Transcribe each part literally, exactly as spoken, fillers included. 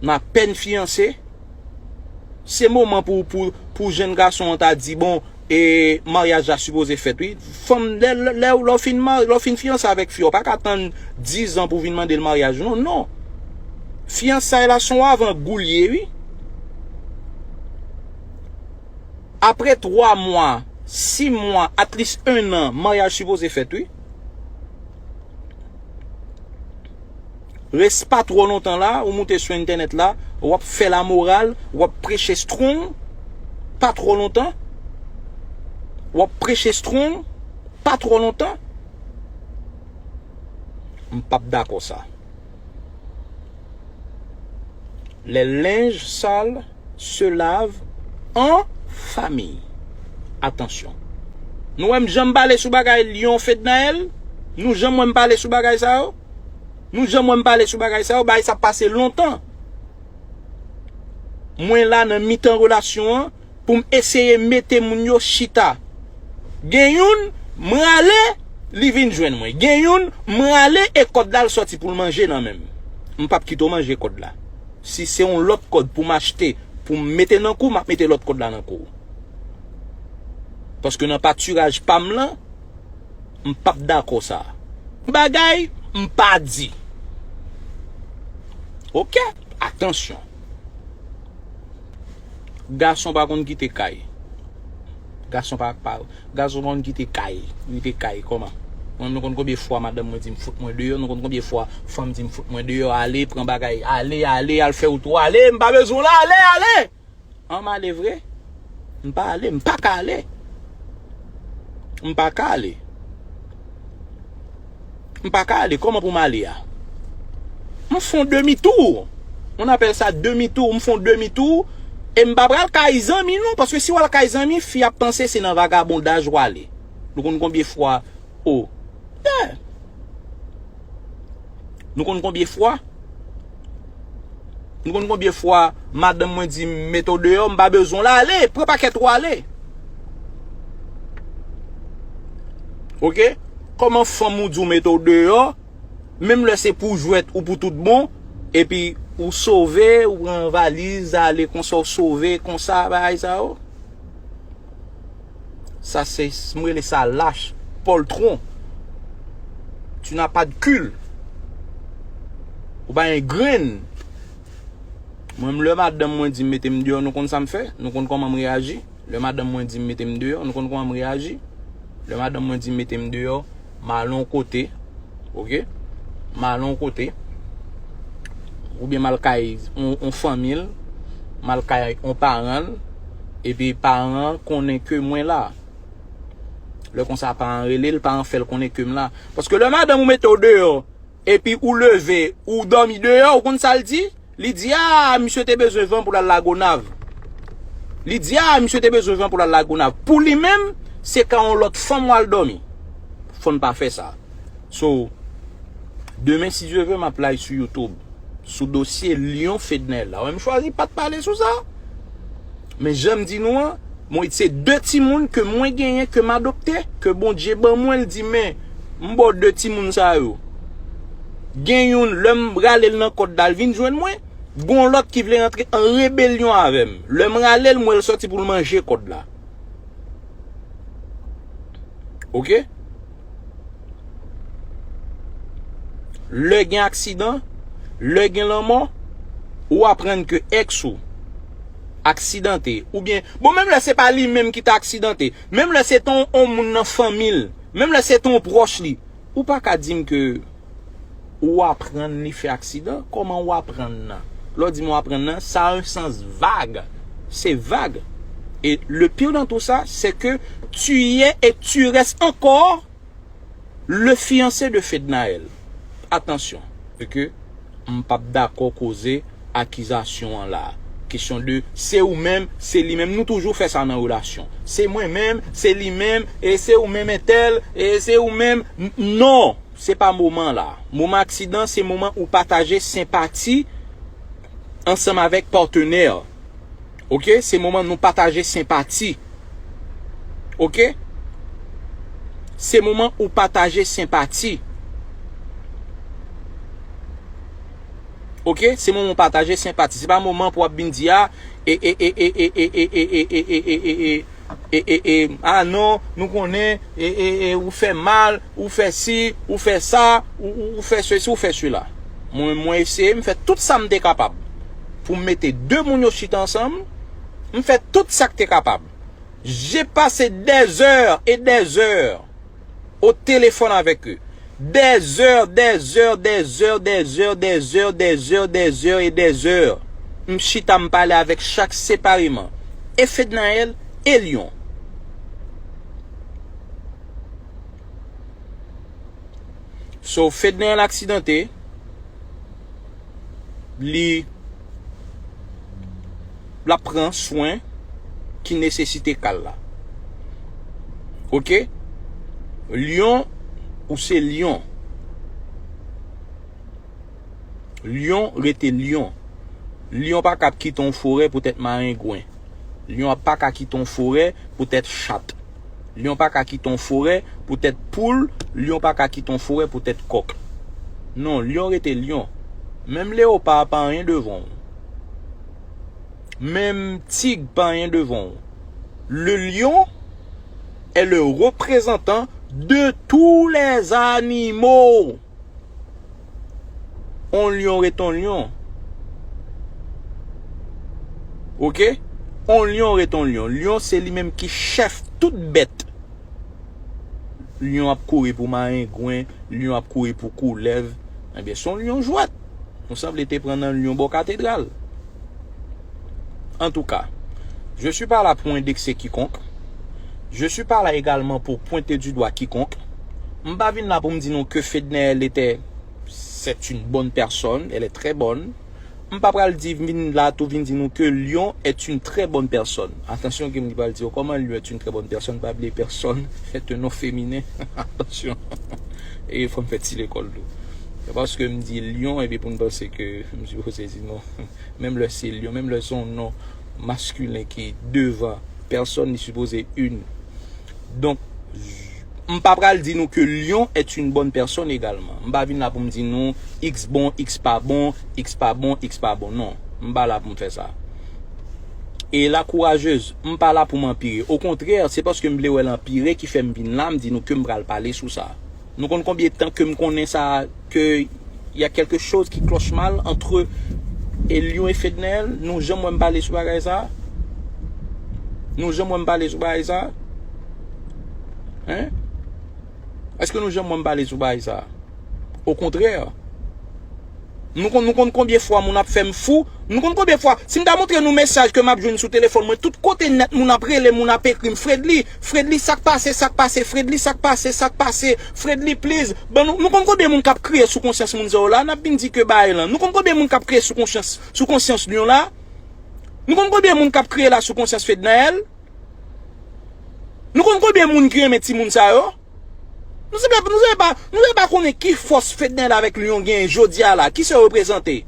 Nou apèn fiyanse. Se moman pou, pou, pou jèn gason an ta di, bon, e maryaj la sipoze fèt, wi. Fanm, lè, lè, lè, lè w fin ma-, lè w fin fiyanse avèk fi a, w pa ka tann diz an pou w vin mande l maryaj, non, non. Fiyansay la se yon avan gou l ye, wi. Apre twa mwa, sis mwa, at least en an, maryaj sipoze fèt, wi. Res pa twò lontan la, ou moute sou entènèt la, w ap fè lamoral, w ap preche strong, pa twò lontan. W ap preche strong, pa twò lontan. M p ap dakò sa. Les linges sales se lavent en famille. Atansyon. Nou wè m janm pale sou bagay Lyon Fednaelle? Nou janm wè m pale sou bagay sa yo? Nou janm wè m pale sou bagay sa yo? Bagay sa pase lontan. Mwen la nan mitan relasyon an pou m eseye mete moun yo chita. Gen youn, m rale, li vin jwenn mwen. Gen youn, m rale e kòd la l sòti pou l manje nan men m. M p ap kite w manje kòd la. Si se yon lòt kòd pou m achte, pou m mete nan kou, m ap mete lòt kòd la nan kou w. Paske nan patiraj pa m lan, m p ap dakò sa. Bagay, m pa di. Oke? Atansyon. Gason pa konn kite kay. Gason pa, pa, gason pa konn kite kay. Kite kay, kòman? Mwen, nou konn konbyen fwa madanm mwen di m fout mwen deyò, nou konn konbyen fwa fanm di m fout mwen deyò, ale, pran bagay, ale, ale, al fè wout ou, ale, m pa bezwen w la, ale, ale! An, m ale vre? M pa ale, m pa ka ale. M pa ka ale. M pa ka ale, kòman pou m ale a? M fè yon demi tou. On appelle ça demi tou, m fè yon demi tou. E m pa pral kay zanmi non, paske si w al kay zanmi, fi ap panse se nan vagabondaj w ale. Nou konn konbyen fwa, o, yeah. Nou konn konbyen fwa? Nou konn konbyen fwa madanm mwen di m mete w deyò, m pa bezwen w la, ale, pran pakèt ou ale. Oke? Kòman fanm ou di w mete w deyò, menm lè se pou jwèt ou pou tout bon, epi ou sove, ou pran valiz, ale konsa, ou sove konsa, bagay sa yo? Sa se, m rele sa lach, poltron. Tu n'as pas de cul. Ou pa gen grenn. Mwen, lè madanm mwen di m mete m deyò, nou konn sa m fè? Nou konn kòman m reyaji? Lè madanm mwen di m mete m deyò, nou konn kòman m reyaji? Lè madanm mwen di m mete m deyò, m al yon kote, oke? M al yon kote, oubyen m al kay yon, yon fanmi l, m al kay yon paran l, epi paran an konnen ke mwen la. Lè konsa, paran an rele l, paran an fè l konnen ke m la. Paske lè madanm ou mete w deyò, epi ou leve, ou dòmi deyò, ou konn sa l di? Li di, a, misye te bezwen van pou l al Lagonav. Li di, a, misye te bezwen van pou l al Lagonav. Pou li menm, se ka yon lòt fanm w al dòmi. Fò n pa fè sa. So, demen, si Dye vle, m ap live sou YouTube, sou dosye Lyon Fednaelle la. Wè, m chwazi pa t pale sou sa. Men jan m di nou an, mwen, se de timoun ke mwen genyen, ke m adopte, ke Bondye ban mwen, l di, men, m ba w de timoun sa yo. Gen youn, lè m rale l nan kòd la, l vin jwenn mwen. Gon lòt ki vle rantre an rebelyon avè m. Lè m rale l, m wè l sòti pou l manje kòd la. Oke? Lè gen aksidan, lè gen lanmò, ou aprann ke èks ou aksidante, oubyen, bon, menm lè se pa li menm ki ta aksidante, menm lè se te yon, yon moun nan fanmi l, menm lè se te yon pwòch li, ou pa ka di m ke ou aprann li fè aksidan. Kòman ou aprann nan? Lè w di m ou aprann nan, sa a yon sans vag. Se vag. Et le pire dans tout ça, c'est que tu y es et tu restes encore le fiancé de Fednaelle. Atansyon, ke m p ap dakò koze akizasyon an la. Kesyon de se ou menm, se li menm. Nou toujou fè sa nan relasyon. Se mwen menm, se li menm, e se ou menm entèl, e se ou menm. N-, non, se pa moman la. Moman aksidan, se moman ou pataje senpati ansanm avèk patnè. Oke? Se moman nou pataje senpati. Oke? Se moman ou pataje senpati. Ok, se moman pataje senpati. Se pa moman pou ap vin di a, e, e, e, e, e, e, e, e, e, e, e, e, e, e, e, e, a non, nou konnen, e, e, e, ou fè mal, ou fè si, ou fè sa, ou, ou, ou fè sesi, ou fè sela. Mwen, mwen eseye, m fè tout sa m te kapab pou m mete de moun yo chita ansanm. M fè tout sa k te kapab. J'ai passé des heures et des heures au téléphone avec eux. Des heures, des heures, des heures, des heures, des heures, des heures, des heures et des heures. M chita, m pale avèk chak separeman. E Fednaelle, e Lion. So, Fednaelle aksidante, li, l ap pran swen ki nesesite ka l la. Ok? Lion, ou se Lion. Lion rete Lion. Lion pa ka ap kite yon forè poutèt marengwen. Lion ap pa ka kite yon forè poutèt chat. Lion pa ka kite yon forè poutèt poul. Lion pa ka kite yon forè poutèt kòk. Non, Lion rete Lion. Menm leopa pa anyen devan w. Menm tig pa anyen devan w. Le lion est le représentant de tous les animaux. On lyon ret on lyon. Ok? On lyon ret on lyon. Lyon se li menm ki chèf tout bèt. Lyon ap kouri pou marengwen, lyon ap kouri pou koulèv. Ebyen, se yon lyon jwèt. Nou sanble te pran nan lyon bò katedral. En tout cas, je suis pas là pour indexer quiconque. Je suis pas là également pour pointer du doigt quiconque. M pa vin la pou m di nou ke Fednaelle était, c'est une bonne personne, elle est très bonne. M pa pral di, vin la tou vin di nou ke Lyon est une très bonne personne. Atansyon, gen moun ki pral di, oh, comment Lyon est une très bonne personne? Pa bliye personne est un nom féminin. Atansyon. E fò m fè ti lekòl tou. Se paske m di Lyon, epi pou n panse ke m sipoze di non. Menm lè se Lyon, menm lè se yon non maskilen ki devan pèsòn, li sipoze une. Donk, m pa pral di nou ke Lyon est une bonne personne également. M pa vin la pou m di nou X bon, X pa bon, X pa bon, X pa bon. Non, m pa la pou m fè sa. E la courageuse, m pa la pou m anpire. Okontrè, se paske m vle wè l anpire ki fè m vin la, m di nou ke m pral pale sou sa. Nou konn konbyen tan ke m konnen sa, ke y a quelque chose qui cloche mal entre Elion e Fednaelle? Nou janm wè m pale sou bagay sa? Nou janm wè m pale sou bagay sa? Hein? Èske nou janm wè m pale sou bagay sa? Okontrè. Nou konn, nou konn konbyen fwa moun ap fè m fou? Nou konn konbyen fwa? Si m ta montre nou mesaj ke m ap jwenn sou telefòn mwen, tout kote nèt moun ap rele, moun ap ekri m, Fredly, Fredly, sa k pase, sa k pase, Fredly, sa k pase, sa k pase, Fredly, please. Bon, nou, nou konn konbyen moun k ap kriye sou konsyans moun sa yo la? N ap vin di ke bagay lan. Nou konn konbyen moun k ap kriye sou konsyans, sou konsyans Lyon la? Nou konn konbyen moun k ap kriye la sou konsyans Fednaelle? Nou konn konbyen moun ki renmen timoun sa yo? Nou se pa, nou se pa, nou se pa konnen ki fòs Fednaelle avèk Lyon genyen jodi a la, ki sa yo reprezante.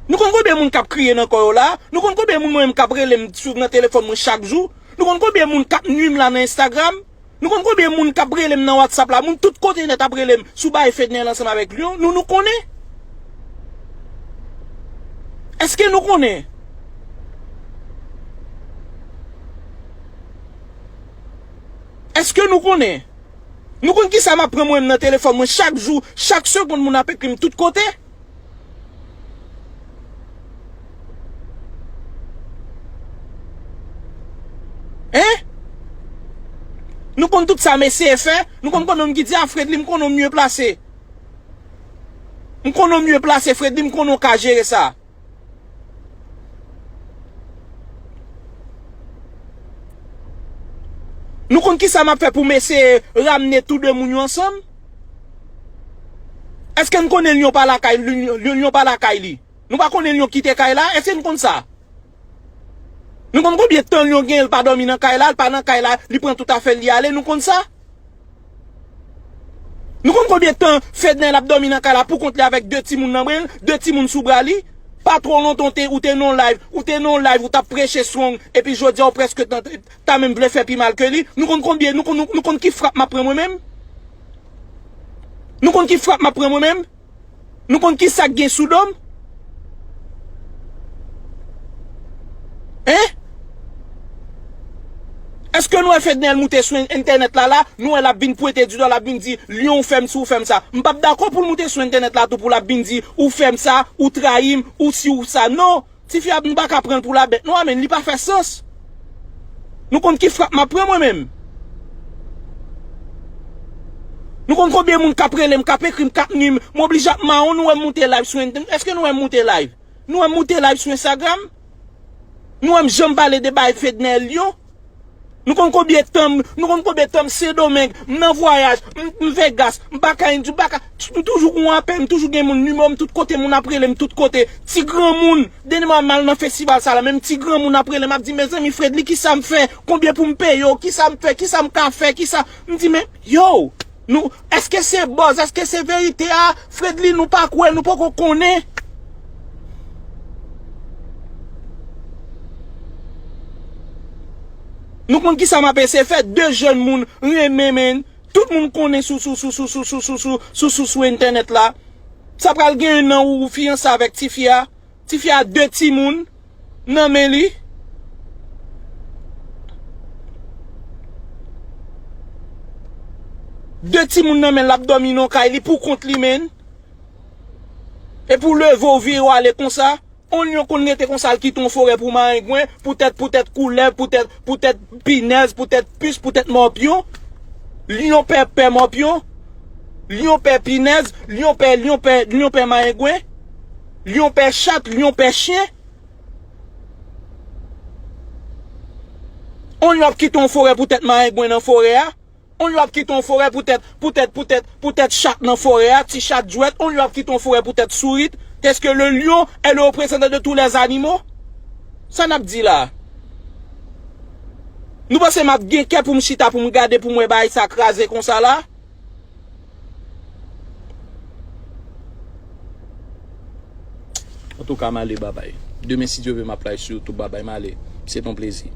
Nou konn konbyen moun k ap kriye nan kò yo la? Nou konn konbyen moun mwen menm k ap rele m sou, nan telefòn mwen chak jou? Nou konn konbyen moun k ap nwi m la nan Instagram? Nou konn konbyen moun k ap rele m nan WhatsApp la? Moun tout kote nèt ap rele m sou bagay Fednaelle ansanm avèk Lyon. Nou, nou konnen? Èske nou konnen? Èske nou konnen? Nou konn kisa m ap pran mwen menm nan telefòn mwen chak jou, chak segonn moun ap ekri m tout kote? Hein? Nou konn tout sa m eseye fè, nou konn konnen m ki di a Fredly, m konnen w mye plase. M konnen w mye plase Fredly, m konnen w ka jere sa. Nou konn kisa m ap fè pou m eseye ramne tou de moun yo ansanm? Èske n konnen Lyon pa lakay, Lyon, Lyon pa lakay li? Nou pa konnen Lyon kite kay la? Èske n konn sa? Nou konn konbyen tan Lyon genyen l pa dòmi nan kay la, l pa nan kay la, li pran tout afè l, li ale, nou konn sa? Nou konn konbyen tan Fednaelle ap dòmi nan kay la pou kont li avèk de timoun nan bren l, de timoun sou bra li? Pa twò lontan w te, ou te nan yon live, ou te nan yon live, ou t ap preche strong, epi jodi a ou prèske ta, ta menm vle fè pi mal ke li. Nou konn konbyen, nou konn, nou, nou konn ki frap m ap pran mwen menm? Nou konn ki frap m ap pran mwen menm? Nou konn ki sa k gen sou do m? Hein? Èske nou wè Fednel moute sou en- entènèt la la, nou wè l ap vin pwente didwa, l ap vin di, Lyon, ou fè m si, ou fè m sa. M p ap dakò pou l moute sou entènèt la tou, pou l ap vin di, ou fè m sa, ou trayi m, ou si, ou sa. Non! Tifi a, nou pa ka pran l pou labèt. Non, amèn, li pa fè sans. Nou konn ki frap m ap pran mwen menm. Nou konn konbyen moun k ap rele m, k ap ekri m, k ap nwi m. M oblije ap mawon, nou wè m moute live sou Inst-, èske nou wè m moute live? Nou wè m moute live sou Instagram? Nou wè m janm pale de bay Fednel Lyon? Nou konn konbyen tan m, nou konn konbyen tan m Sendomeng, m nan vwayaj, m, m Vegas, m pa ka Indi, m pa ka, m toujou gon apèl, m toujou gen moun, nimewo m tout kote, moun ap rele m tout kote. Ti granmoun, dènyèman m al nan festival sa la, menm ti granmoun ap rele m, ap di, mezanmi, Fredly, kisa m fè? Konbyen pou m peye w? Kisa m fè? Kisa m ka fè? Kisa? M di, men, yo, nou, èske se buzz? Èske se verite a? Fredly, nou pa kwè, nou poko konnen. Nou konn kisa m ap eseye fè? De jèn moun renmen, men tout moun konnen sou, sou, sou entènèt la. Sa pral gen nan ou fiyanse avèk tifi a. Tifi a de timoun nan men li. De timoun nan men l, l ap dòmi nan kay li pou kont li, men. Epi w leve w vire w ale konsa. On lyon konn rete konsa, l kite yon forè pou marengwen, poutèt, poutèt koulèv, poutèt, poutèt pinèz, poutèt pis, poutèt mòpyon. Lyon pè, pè mòpyon. Lyon pè pinèz, lyon pè, lyon pè, lyon pè marengwen. Lyon pè chat, lyon pè chen. On lyon ap kite yon forè poutèt marengwen nan forè a. On lyon ap kite yon forè poutèt, poutèt, poutèt, poutèt chat nan forè a, ti chat jwèt. On lyon ap kite yon forè poutèt sourit. Est-ce que le lion est le représentant de tous les animaux? Sa n ap di la? Nou panse m ap gen kè pou m chita, pou m gade, pou m wè bagay sa kraze konsa la? Antouka, m ale, babay. Demen, si Dye vle, m ap live sou YouTube, babay, m ale. Se t on plezi.